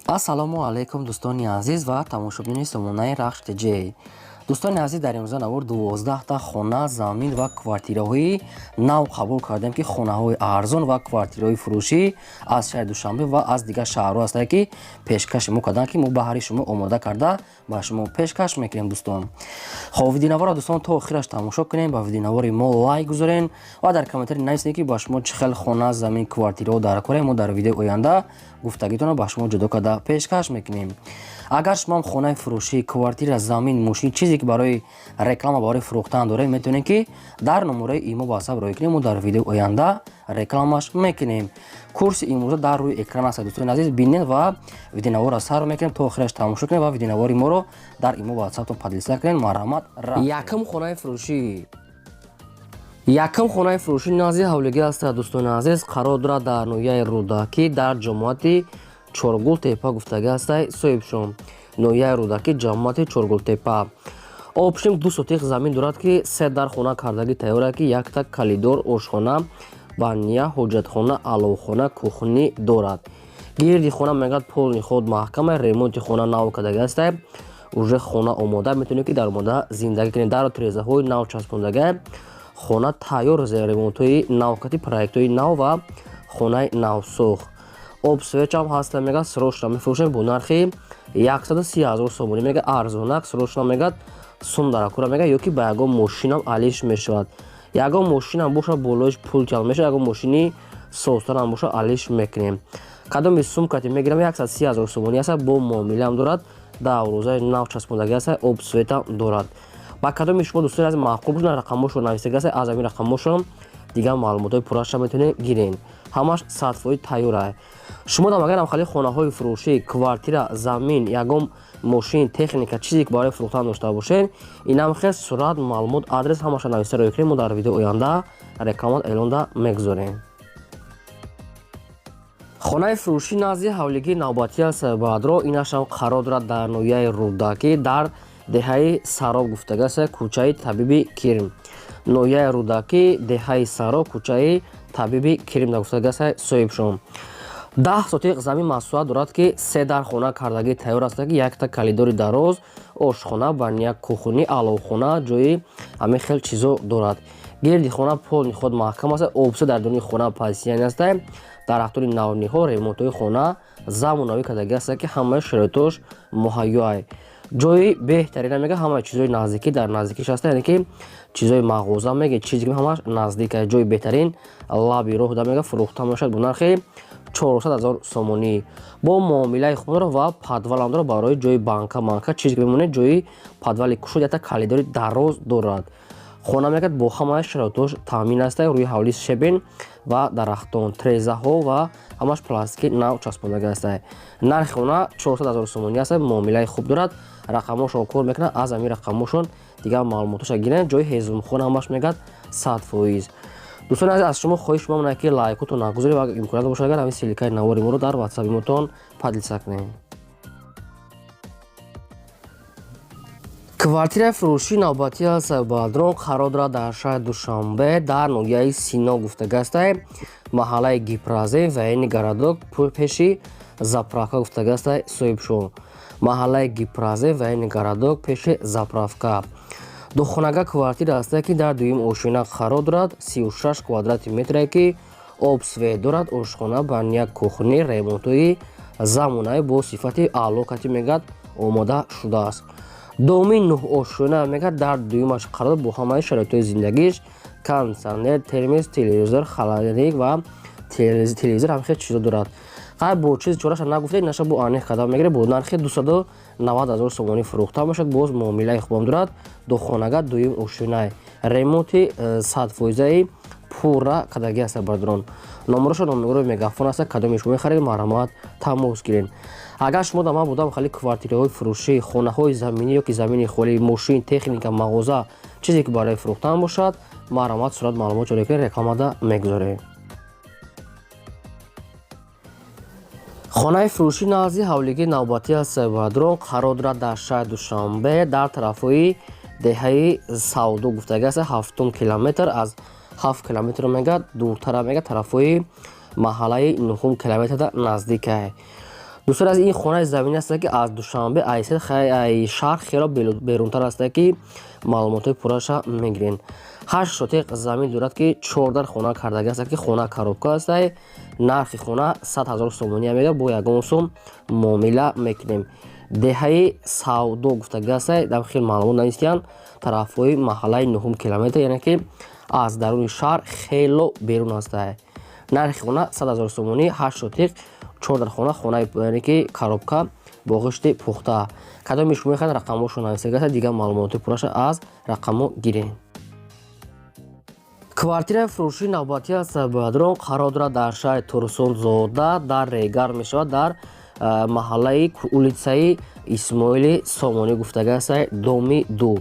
Ассалому алайкум, дӯстони азиз ва тамошобинони сомонаи Рахш ТЖ. Дӯстони азиз, дар имрӯза навор 12та хона, замин ва квартираҳои нав қабул кардем, ки хонаҳои арзон ва квартираҳои фурӯшӣ аз шаҳри Душанбе ва аз дигар шаҳрҳо ҳастанд, ки пешкаши мо карданд, ки мо баҳри шумо омода карда ба шумо пешкаш мекунем, дӯстон. Хоб, видеонаворро, дӯстон, то охираш тамошо кунем, ба видеонавори мо лайк гузорен ва дар комментарий нависед, ки ба шумо чӣ хел хона, замин, квартираҳо дар корем. Мо дар видеои оянда гуфтагитонро ба шумо ҷудо карда пешкаш мекунем. Агар шумоам хонаи фурӯшӣ, квартира, замин, мошин, чизе ки барои реклама, барои фурӯхтан доред, метавонед, ки дар номерои имо, ватсап роҳӣ кунем, мо дар видеои оянда рекламаш мекунем. Курси имрӯза дар рӯи экран аст, дӯстони азиз, бинед ва видеонаворро сар мекунем, то охираш тамошо кунем ва видеонавори моро дар имо, ватсаптон поделиться кунед. Марҳамат. Якум хонаи фурӯшӣ. Якум хонаи фурӯшӣ назди ҳавлигӣ аст, дӯстони азиз, қарор дорад дар ноҳияи Рӯдакӣ, дар ҷамоати Чоргултепа гуфтагӣ ҳастай соҳибшон. Ноҳияи Рӯдакӣ, ҷамоати Чоргултепа. Общем, 2 сотих замин дорад, ки се дар хона кардагӣ тайёра, ки якта калидор, ошхона, баня, ҳоҷатхона, аловхона, кухни дорад. Гирди хона, мегӯяд, полный ход маҳкама, ремонти хона нав кардагӣ ҳастай, уже хона омода, метавонед, ки дар омода зиндагӣ кунед. Дару тирезаҳои нав часпондага, хона тайёр, ремонтҳои навкати, проектҳои нав ва хонаи навсохт. Об, свет ам ҳаста. Мега, срочно мефурӯшем бо нархи 130 000 сомонӣ. Мега, арзонак, срочно, мегад, сум даракура, мега, ё ки ба ягон мошинам алиш мешавад. Ягон мошинам боша, болоиш пул ҷалб мешавад, ягон мошини созтарам боша, алиш мекунем. Кадоми сумкати мегирам, 130 000 сомонӣ аста, бо муомилаам дорад, дарвозаи нав часпондагӣ аста, об, свет ам дорад. Ба кадоми шумо, дӯстони азиз, маъқул бошад, рақамҳошро нависагӣ аста, аз ҳамин рақамҳошон дигар маълумотҳои пурраша метавонед гирен. Ҳамаш 100% тайёра. Шумо дам агар хали хонаҳои фурӯшӣ, квартира, замин, ягон мошин, техника, чизе ки барои фурӯхтан дошта бошед, инам хел сурат, маълумот, адрес, ҳамаша нависта роҳӣ кунед, мо дар видеои оянда рекламат эълонда мегузорем. Хонаи фурӯшӣ назди ҳавлигии навбатӣ аст, баъдро инашам қарор дорад дар ноҳияи Рӯдакӣ, дар деҳаи Сароб гуфтага аст, кӯчаи Табиби Кирм. Ноҳияи Рӯдакӣ, деҳаи Сароб, кӯчаи Табиби Кирм гуфтага аст соҳибшон. 10 сотиқ замин масоҳат дорад, ки се дар хона кардагӣ тайёр аст, ки якта калидори дароз, ошхона, баня, кухни, аловхона, ҷои ҳамин хел чизо дорад. Гирди хона полный ход маҳкам аст, обса дар дуни хона пасиян аст, дарахтони навниҳо, ремонтҳои хона замонавӣ кардагӣ аст, ки ҳамаи шароитош муҳайё. Ҷои беҳтарина, мега, ҳамаи чизои наздикӣ дар наздикиш аст, яъне ки чизои мағоза, мега, чизе ҳамаш наздик. Ҷои беҳтарин, лаби роҳ да, мега, фурӯхта мешавад бо нархи 400 000 сомонӣ, бо муомилаи хуб дорад ва подвал ам дорад барои ҷои банка манка, чизе ки мемонед, ҷои подвал и кушод, якта калидори дароз дорад. Хона, мегӯяд, бо ҳамаи шароитош таъмин аст, рӯи ҳавлӣ щебень ва дарахтон, трезаҳо ва ҳамаш пластики нав часпондагӣ аст. Нархи хона 400 000 сомонӣ аст, муомилаи хуб дорад. Рақамҳошон кор мекунад, аз ҳамин рақамҳошон дигар маълумотоша гиранд. Ҷои ҳезумхона, ҳамаш, мегӯяд, 100%. Дӯстони азиз, аз шумо хоҳиш мемонад, ки лайкотон нагузоред ва имконият бошад, агар ҳамин ссылка и навори моро дар ватсапи мотон поделиться кунед. Квартираи фурӯшӣ навбатӣ аст, баъдрон қарор дорад дар шаҳри Душанбе, дар ноҳияи Сино гуфтагастай, маҳаллаи Гипрозем, военный городок, пеши заправка гуфтагастай соҳибшон. Маҳаллаи Гипрозем, военный городок, пеши заправка. Духонага квартира ҳастае, ки дар дуюм ошёна қарор дорад, 36 квадрати метре, ки об, свет дорад, ошхона, баня, кухни, ремонтҳои замонавӣ бо сифати аъло кати, мегӯяд, омода шудааст. Доми нӯҳ ошёна, мегӯяд, дар дуюмаш қарор, бо ҳамаи шароитҳои зиндагиш: кондитсионер, термос, телевизор, холодильник ва телевизор, ҳам хел чизо дорад. Қай бо чиз чораша нагуфта, наша бо аниқ қадам мегирад. Бо нархи 290 000 сомонӣ фурӯхта мешавад, боз муомилаи хубам дорад. Духонага, дуюм ошёнай, ремонти 100%-аи пурра кардагӣ аст. Бародарон, номероша номерои Мегафон аст. Кадоми шумо мехаред, марҳамат, тамос гиред. Агар шумо дар ман будам хали квартираҳои фурӯшӣ, хонаҳои заминӣ ё ки замини холӣ, мошин, техника, мағоза, чизе ки барои фурӯхтан бошад, марҳамат, сурат, маълумот ҷорӣ кунед, рекламада мегузорем. Хонаи фурӯшӣ назди ҳавлигии навбатӣ аст, бародарон, қарор дорад дар шаҳри Душанбе, дар тарафҳои деҳаи Савдо гуфтагӣ аст, ҳафтум километр, аз 7 километр, мега, дуртара, мега, тарафҳои маҳаллаи нуҳум километрда наздикай. Дӯстон аз ин хонаи заминӣ аст, ки аз Душанбе ай шаҳр хело берунтар аст, ки маълумотҳои пурраша мегирен. 8 сотиқ замин дорад, ки 14 хона кардаги аст, ки хона коробка аст. Нархи хона 100 0 сомонӣ мега, бо ягон сум муомила мекунем. Деҳаи Савдо гуфтаги аст, дар хел маълумот навистиянд, тарафҳои маҳаллаи 9 километр, яъне ки аз даруни шаҳр хело берун аст. Нархи хона 100 0 сомонӣ, 8 сотиқ, 14 хона, хонаи яъне ки коробка бо ғишти пухта. Кадоми шумо мехоҳед, рақамҳошро нависага аст, дигар маълумоти пурраша аз рақамҳо гиред. Квартираи фурӯшии навбатӣ аст, бародарон, қарор дорад дар шаҳри Турсунзода, дар Регар мешавад, дар маҳаллаи улитсаи Исмоили Сомонӣ гуфтага аст, доми 2.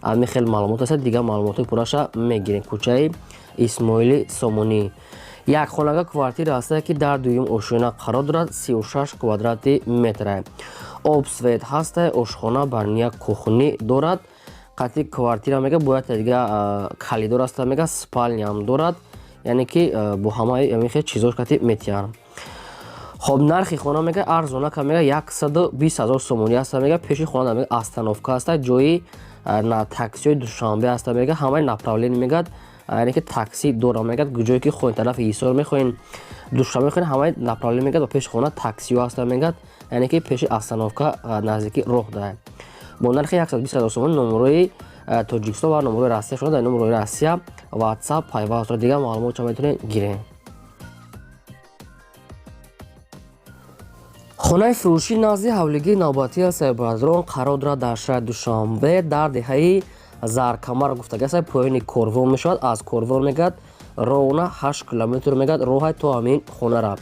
Ҳамин хел маълумот аст, дигар маълумотҳои пурраша мегирем. Кӯчаи Исмоили Сомонӣ. Як хонага квартира аст, ки дар дуюм ошёна қарор дорад, 36 квадрати метра. Об, свет ҳаста, ошхона, баня, кухни дорад. Қатъи квартира мега, бояд дига калидор аста мега, спальня ам дорад, яъне ки бо ҳамаи ҳамин хел чизош кати метиҳанд. Хоб, нархи хона мега арзонака мега, 120 0 сомонӣ аста мега. Пеши хона мега остановка аста, ҷои на таксиҳои Душанбе аста мега, ҳамаи направление мегад, яъне ки такси дора мегад, ҷое ки хоҳед, тарафи Ҳисор мехоҳед, Душанбе мехоҳед, ҳамаи направление мегад, ва пеши хона таксиҳо аста мегад, яъне ки пеши остановка наздики роҳ дорад. Бо нархи 120 0 сомонӣ, номерои Тоҷикистон ва номерои Россия шуна, дар номерои Россия WhatsApp пайваст дорад, дигар маълумотшо метавонед гиред. Хонаи фурӯшӣ назди ҳавлигии навбатӣ аст, бародарон, қарор дорад дар шаҳри Душанбе, дар деҳаи Заркамар гуфтага аст, поёни корвон мешавад. Аз корвон мегад ровна 8 километр мегад роҳай то ҳамин хонара,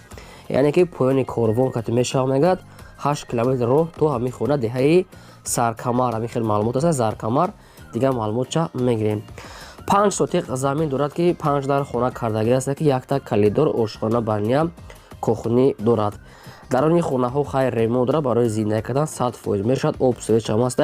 яъне ки поёни корвон кати мешавад мегад, 8 километр роҳ то ҳамин хона, деҳаи Саркамар. Ҳамин хел маълумот аст, Заркамар, дигар маълумотча мегирем. 5 сотиқ замин дорад, ки 5 дар хона кардагӣ аст, ки якта калидор, ошхона, баня, кухни дорад. Даруни хонаҳо хайр ремонт дорад, барои зиндагӣ кардан 100% мешавад. Об, свет ам аст.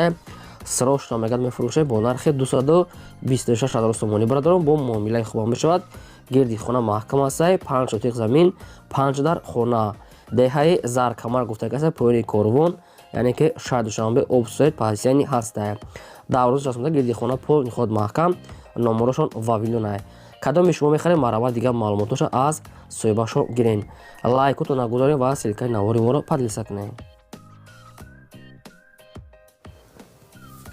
Срочно мегад мефурӯшад бо нархи 226 0 сомонӣ, бародарон, бо муомилаи хубам мешавад. Гирди хона маҳкам аст. 5 сотиқ замин, 5 дар хона, деҳаи Заркамар гуфтага аст, поёни корвон, яъне ки шаҳри Душанбе, об, свет пасияни ҳаста. Даврӯз расонда, гирди хона пол ниход маҳкам, номерошон вавилонай. Кадоми шумо мехаред, марҳамат, дигар маълумотоша аз соҳибашон гирен. Лайкото нагузоред ва ссылка и навори моро поделиться кунед.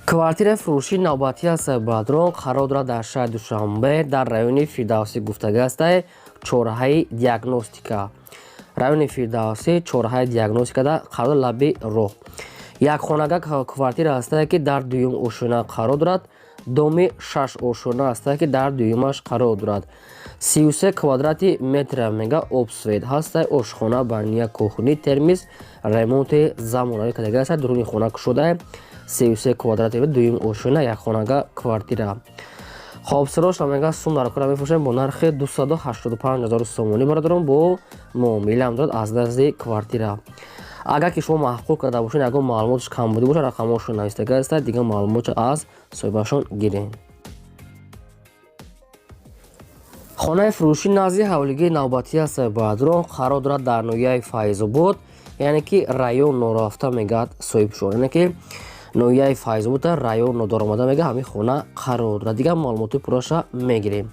Квартираи фурӯшии навбатӣ аст, бародарон, қарор дорад дар шаҳри Душанбе, дар райони Фирдавсӣ гуфтага аст, чораҳаи Диагностика. Райони Фирдавсӣ, чораҳаи Диагностикада қарор, лаби роҳ. Як хонага квартира аст, ки дар дуюм ошёна қарор дорад, доми 6 ошёна аст, ки дар дуюмаш қарор дорад. 33 квадрати метра мега, об, свет ҳаста, ошхона, баня, кухни, термиз, ремонти замонавӣ кардага аст, дуруни хона кушода. 33 квадрати, дуюм ошёна, як хонага квартира. Хоб, срочно мега сум дар кора мефурӯшем бо нархи 285 0 сомонӣ, бародарон, бо муомилаам дорад аз назди квартира. Агар ки шумо маъқул карда бошед, ягон маълумоташ камбудӣ бошад, рақамҳошон навистага аст, дигар маълумотшо аз соҳибашон гиред. Хонаи фурӯшӣ назди ҳавлигии навбатӣ аст, бародарон, қарор дорад дар ноҳияи Файзобод, яъне ки район норафта мегӯяд соҳибшон, яъне ки ноҳияи Файзобод, район нодоромада мега, ҳамин хона қарор дорад. Дигар маълумоти пурраша мегирем.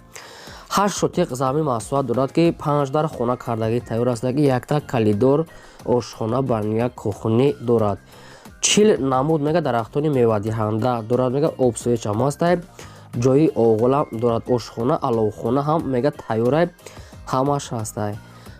8 сотиқ замин масоҳат дорад, ки 5 дар хона кардагӣ тайёр аст, ки якта калидор, ошхона, баня, кухни дорад. 40 намуд мега дарахтони мевадиҳанда дорад мега, об, свет ам ҳастай, ҷои оғолам дорад, ошхона, аловхона ҳам мега тайёрай, ҳамаш ҳастай.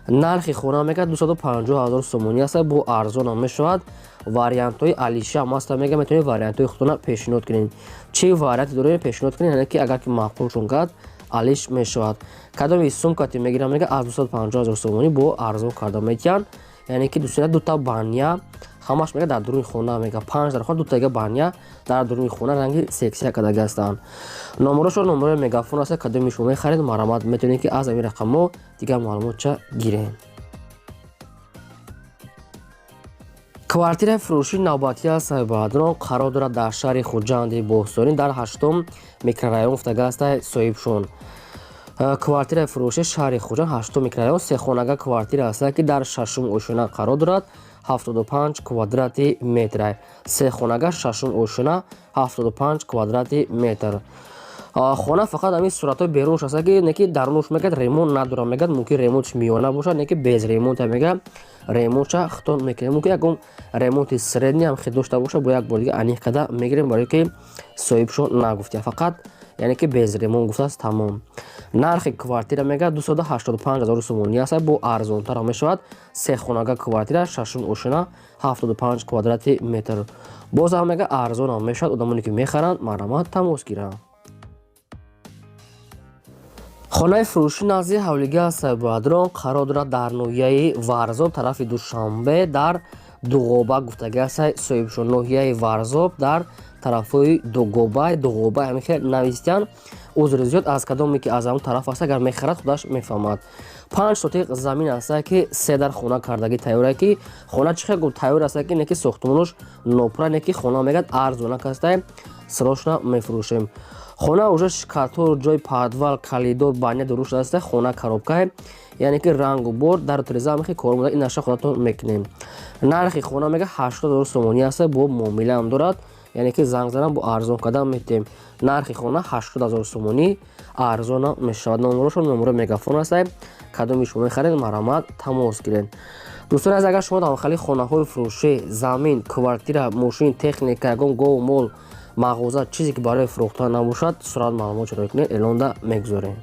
Нархи хона мега 250 0 сомонӣ аст, бо арзонам мешавад. Вариантҳои алиша ҳам ҳаста мега, метавонед вариантҳои худтона пешниҳод кунед. Чӣ варианте доред, пешниҳод кунед, яъне ки агар ки маъқулшон кард, алиш мешавад. Кадоми сумкати мегирам мега, аз 250 0 сомонӣ бо арзон карда метиҳанд, яъне ки дусина дута баня ҳамаш мега дар дуруни хона мега, 5 дар хона, дутага баня дар дуруни хона, ранги сексия кардаги ҳастанд. Номерошон номерои Мегафон аст. Кадоми шумо мехаред, марҳамат, метавонед ки аз ҳамин рақамҳо дигар маълумотча гиред. Квартираи фурӯшии навбатӣ аст, бародарон, қарор дорад дар шаҳри Хуҷанди Бостонӣ, дар 8-ум микрорайон гуфтага аст соҳибшон. Квартираи фурӯшӣ, шаҳри Хуҷанд, 8-ум микрорайон, сехонага квартира аст, ки дар 6-ум ошёна қарор дорад. 75 квадрати метр. Се хонага, шашум ошёна, 75 квадрати метр. Хона фақат ҳамин суратҳои берунш аст, ки не ки дарунуш мегӯяд ремонт надорам. Мегӯяд, мумкин ремонтш миёна бошад, не ки без ремонта. Мегӯяд, ремонтша хитон мекунем, мумкин ягон ремонти средний ҳам хел дошта бошад. Бо як бор дига аниқ карда мегирем, барое ки соҳибшон нагуфтия, фақат яъне ки без ремонт гуфтааст, тамом. Нархи квартира мегӯяд 285 ҳазору сомонӣ аст, бо арзонтар мешавад. Се хонага квартира, шашум ошёна, 75 квадрати метр. Боз ҳам мегӯяд, арзонам мешавад. Одамоне ки мехаранд, марҳамат, тамос гиранд. Хонаи фурӯшӣ назди ҳавлига Сайбадрон қарор дорад, дар ноҳияи Варзоб, тарафи Душанбе, дар Дуғоба гуфтагӣ аст соҳибшон. Ноҳияи Варзоб, дар тарафҳои Дугобай, Дуғобай, ҳамин хел навистиян. Узри зиёд, аз кадоме ки аз ҳамон тараф аст, агар мехарад, худаш мефаҳмад. 5 сотиқ замин аста, ки се дар хона кардагӣ тайёра, ки хона чӣ хел гуфт, тайёр аста, ки не ки сохтмонуш нопура, не ки хона мегӯяд арзонак аста, срочно мефурӯшем. Хона уже шкатур, ҷои подвал, коридор, баня дуруст аста. Хона коробкае, яъне ки рангу бор, дару тиреза ҳамихи кор буда, ин наша худатон мекунем. Нархи хона мега 80 000 сомонӣ аста, бо муомилаам дорад, яъне ки занг задан, бо арзон кардан метем. Нархи хона 80 000 сомонӣ, арзона мешавад. Номерошон номерои Мегафон аста. Кадоми шумо мехаред, марҳамат, тамос гиред. Дӯстони азиз, агар шумо дар хали хонаҳои фурӯшӣ, замин, квартира, мошин, техника, ягон гову мол, мағоза, чизе ки барои фурӯхтан набошад, сурат маълумот ҷароӣ кунед, эълонда мегузорем.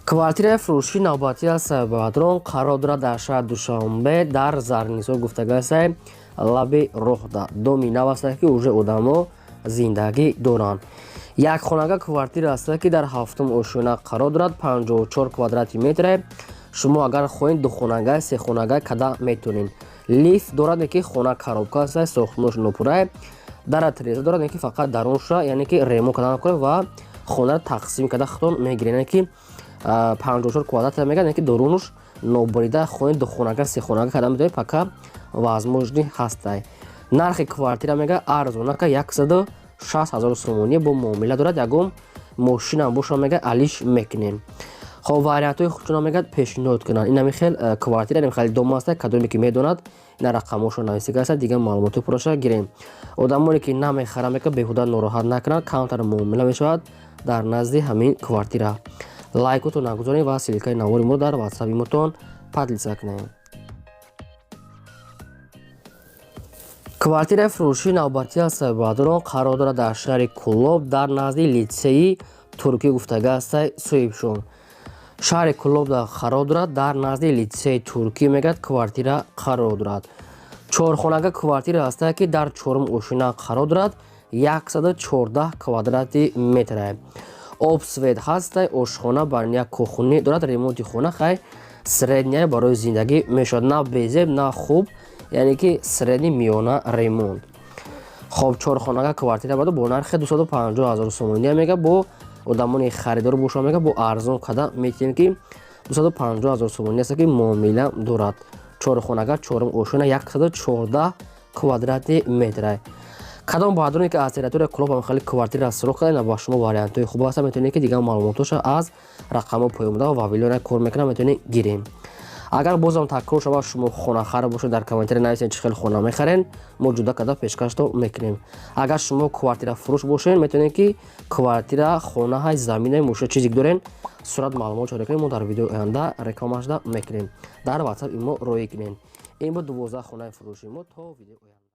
Квартираи фурӯшии навбатӣ аз Сайбадрон қарор дорад дар шаҳри Душанбе, дар Зарнисор гуфтагасай, лаби роҳда, доми нав аста, ки уже одамо зиндагӣ доранд. Як хонага квартира аста, ки дар ҳафтум ошёна қарор дорад, 54 квадрати метре. Шумо агар хоҳед, духонага, сехонага када метонед. Лифт дорад, ки хона коробка аста, сохтмонаш нопурае, дара тиреза дорад, ки фақат дарунша, яъне ки ремонт карда накунед ва хонаро тақсим карда худтон мегиред. Яъне ки 54 квадрат мегӯяд, яъне ки дорунуш нобурида, хоҳед, духонага, сехонага карда метавонед, пока возможный ҳастай. Нархи квартира мега арзонака, 160 000 сомонӣ, бо муомила дорад. Ягон мошинам боша, мега, алиш мекунем. Хоб, вариантҳои худшона мегӯяд пешниҳод кунанд. Инами хел квартира, инами хел дом аста. Кадоме ки медонад, ина рақамҳошо нависига аста, дигар маълумоти пурраша гирем. Одамоне ки намехаранд, мега, беҳуда нороҳат накунанд, камтар муомила мешавад дар назди ҳамин квартира. Лайкото нагузорем ва ссылкаи навори моро дар ватсапи мотон поделиться кунем. Квартираи фурӯшии навбатӣ аз Сайбадрон қарор дорад дар шаҳри Кӯлоб, дар назди литсеи туркӣ гуфтага ҳастай соҳибшон. Шаҳри Кӯлоб қарор дорад, дар назди литсеи туркӣ, мегӯяд, квартира қарор дорад. Чорхонага квартира ҳастае, ки дар чорум ошина қарор дорад, 114 квадрати метре. Об, свет ҳастай, ошхона, баня, кухни дорад. Ремонти хона хай средняя, барои зиндагӣ мешавад, на безеб, на хуб, яъне ки средний, миёна ремонт. Хоб, чорхонага квартира баду бо нархи 250 000 сомонӣ мега. Бо одамони харидор боша, мега, бо арзон карда метиҳем, ки 250 000 сомонӣ аст, ки муомила дорад. Чорхонага, чорум ошона, 114 квадрати метра. Кадом баҳдуре ки аз территория Кӯлоб ҳам хеле квартира сироқ карда, ба шумо вариантҳои хуб ҳаста. Метавонед, ки дигар маълумотоша аз рақамҳо поён ва вилоя кор мекунад, метавонед гирем. Агар бозам такрор шавад, шумо хонахар бошед, дар комментария нависед, чӣ хел хона мехарен, мо ҷудо карда пешкашто мекунем. Агар шумо квартира фурӯш бошед, метавонед, ки квартира, хонаҳай, заминай, мошина, чизе ки дорен, сурат маълумот чора кунед, мо дар видеои оянда рекламашда мекунем. Дар ватсап имо роӣ кунед. Ин буд 12 хонаи фурӯши мо. То видеои оянда.